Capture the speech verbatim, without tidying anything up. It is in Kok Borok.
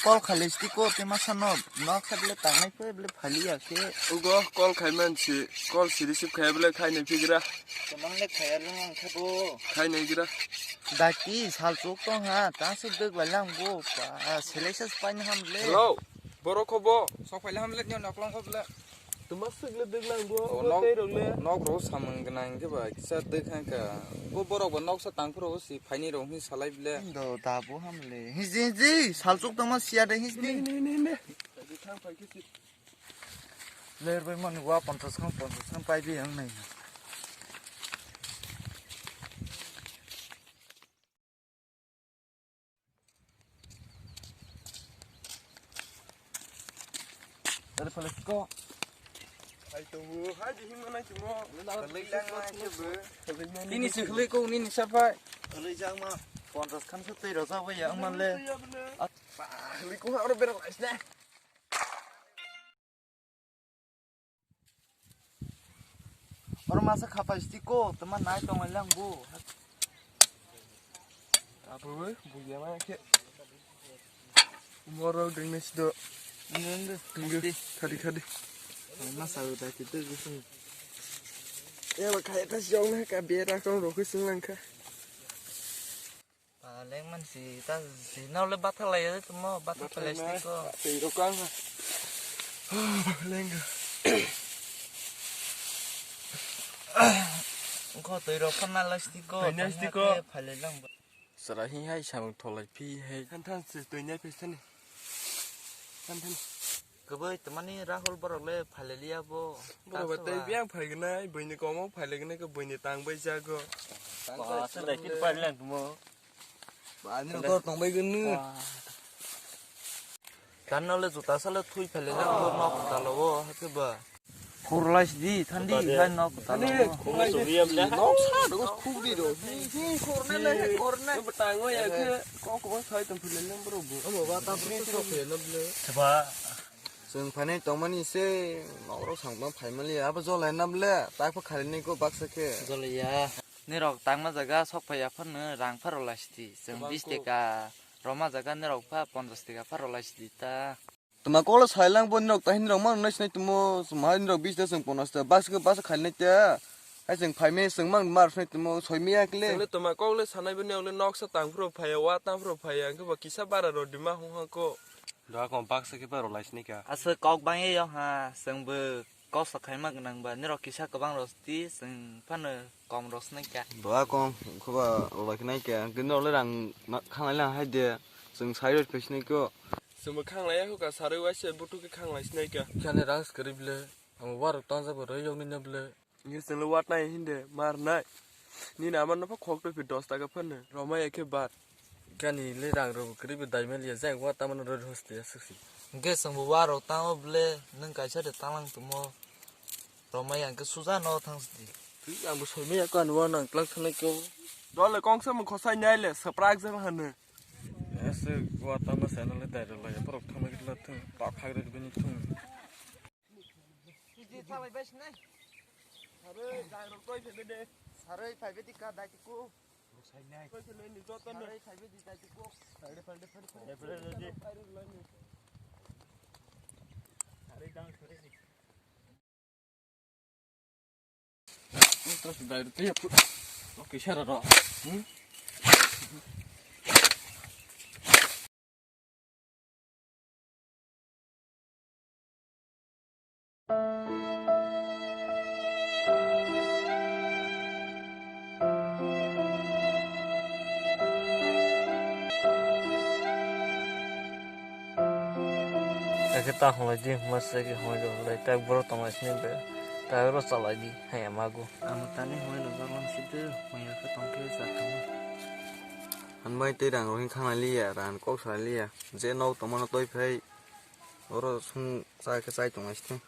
call khalai sdi ko, tei masa no, nok sa bele tangnai phe bele phali ya khe. Ugo call khai man si, call si receive khai bele khai nai phigra. Tamang le khaya lung ang khe bo. Khai nai gira. Daki sal chuk tong ha, ta se dek lai lang bo, pa, selection spine ham le. Hello, borok kho bo. Sok phai le ham le, nyo nok long kho bele. Tuma swk le dwk lang bo, o bo nok, tei rok le. Nok rok samung gwnang khe ba kisa dwk hang kha. Bo borok bo noksa tang phuru si phaini rok hin salai bile. Do da bo ham le. Hiji hiji sal chuk tama siya de hiji. Ne, ne, ne, ne. Ler bai mani wa ponchas khang, ponchas khang pai bi ang nai. Dari pala siko. Hai tunggu, hai di himna nang cimo. Kali lang nang cimo. Nini si khli ko, nini sapai. Kali jang ma. Ponchas khan sa tei rasa bai ya, ang man le. Kali ko, aro berok ais ne. Oro masa khapai sdi ko, tama nai tong lai lang bo. Apo we, buya ma khe. Moro ding ne sdo. Nung, nung, nung. Khadi, khadi. Masa udah kita gitu. Ya, ba kaya tas jong na ka bera kong rokhe sing lang kha. Paleng man si ta si nau le batha lai ya tumo batha plastic ko. Tei ro kang ha. Paleng. Ko tei ro phana plastic ko. Tei plastic ko. Phale lang. Sara hi hai samung tholai phi hai. Than than si tei nai phi sani. Than than. Kwbui tongmani Rahul borok le phaileliya bo. Borok ba tei biyang phaignai, buini komo phailagnai khe buini tang bai jago. Ba, se dai kit pailang tumo. Ba, ani dor tong bai gnu. Ba. Tan no le juta sale thui phaileliya bo nok talo bo, hake ba. Khurlai sidi, thandi, hai nok talo bo. Nok sa do khuk di do. Hi, hi, khurne le, khurne. Ba tango ya khe, kok ko sai tong phailalang borok bo. Amo ba ta phailalang bole. Ba. Chwng phainai tongmani se nokrok samung phaimali abo jolai na bole, tak pha kharinai ko baksa khe. Jolaiya. Nirok tangma jaga sok phaiya phano rang pharo laisidi. Chwng bis teka roma jaga nirok pha ponchas teka pharo laisidi ta. Tuma kolo sailang bo nirok tahin rok mano nai sinai tumo, sumhai nirok bis ta chwng ponchas ta baksa khe baksa kharinai ta. Hai chwng phaimai chwng mang mar sinai tumo, soimai ya kle. Chwng le tuma kok le sanai bo nirok le noksa tang phro phaiya, wa tang phro phaiya, hwnkhe bo kisa bara rw dima hung hang ko. Doa kong baksa khe ba rw lai sini ka. Aswk kok bangya yong ha, chwng bo kok sa khaima gwnang ba, nirok kisa kwbang rw sdi, chwng phano kom rw sini ka. Doa kong kho ba rw lai khnai ka, hwnkhe nirok le rang ma-, khanglai lang hai de, chwng sai rw phi sini ko. Chwng bo khanglai ya kho ka, sarwi waisa buthuk khe khanglai sini ka. Khani rang swkari bile, ang warok tang jak bo rw yok nini bile. Ngi chwngno watnai hinde marnai. Nini ama nokha khok twi phi dos taka phano. Romai ekhe bar. Gani le rang rok kwrwi bo dai maliya, jang wa tamano roi hoste aswk si. Hwnkhe chwngbo warok tango ble, nwng kaisa de tanglang tongmo. Romai ang khe suja no thang sidi. Twi ang bo soi maya ko ani wa nang tlang thangnai ko. Dole kongsa mung khosai nai le, swprak jang hano. Aswk wa tama sana le dai rw lai, borok thangna gitla thung, pa phai rw bini thung. Kiji thalai bai sinai. Saroi, dai rok toi phebe de. Saroi phaibe di ka dai tiku. Rok sai nai. Toi phebe ni joto no. Saroi phaibe di dai tiku. Phai de, phai de, phai de, phai de. Phai de, phai de, phai de. Saroi dang, saroi ni. Terus dai rok toi phu. Oke, sara rok. Hmm? Ake ta hwnlai di, hwnba se ke hwnlai di, hwnlai tak borok tongmai sini be, tak oro chalai di, hai amago. Ang tani hwnlai rwjak lang si de, hwnlai khe tong khe sa thangma. Hwnbai tei rang rok hin khanglai liya, rang kok salai liya, je nok tongmano toi phai. Oro sung chai khe chai tongnai sithwng.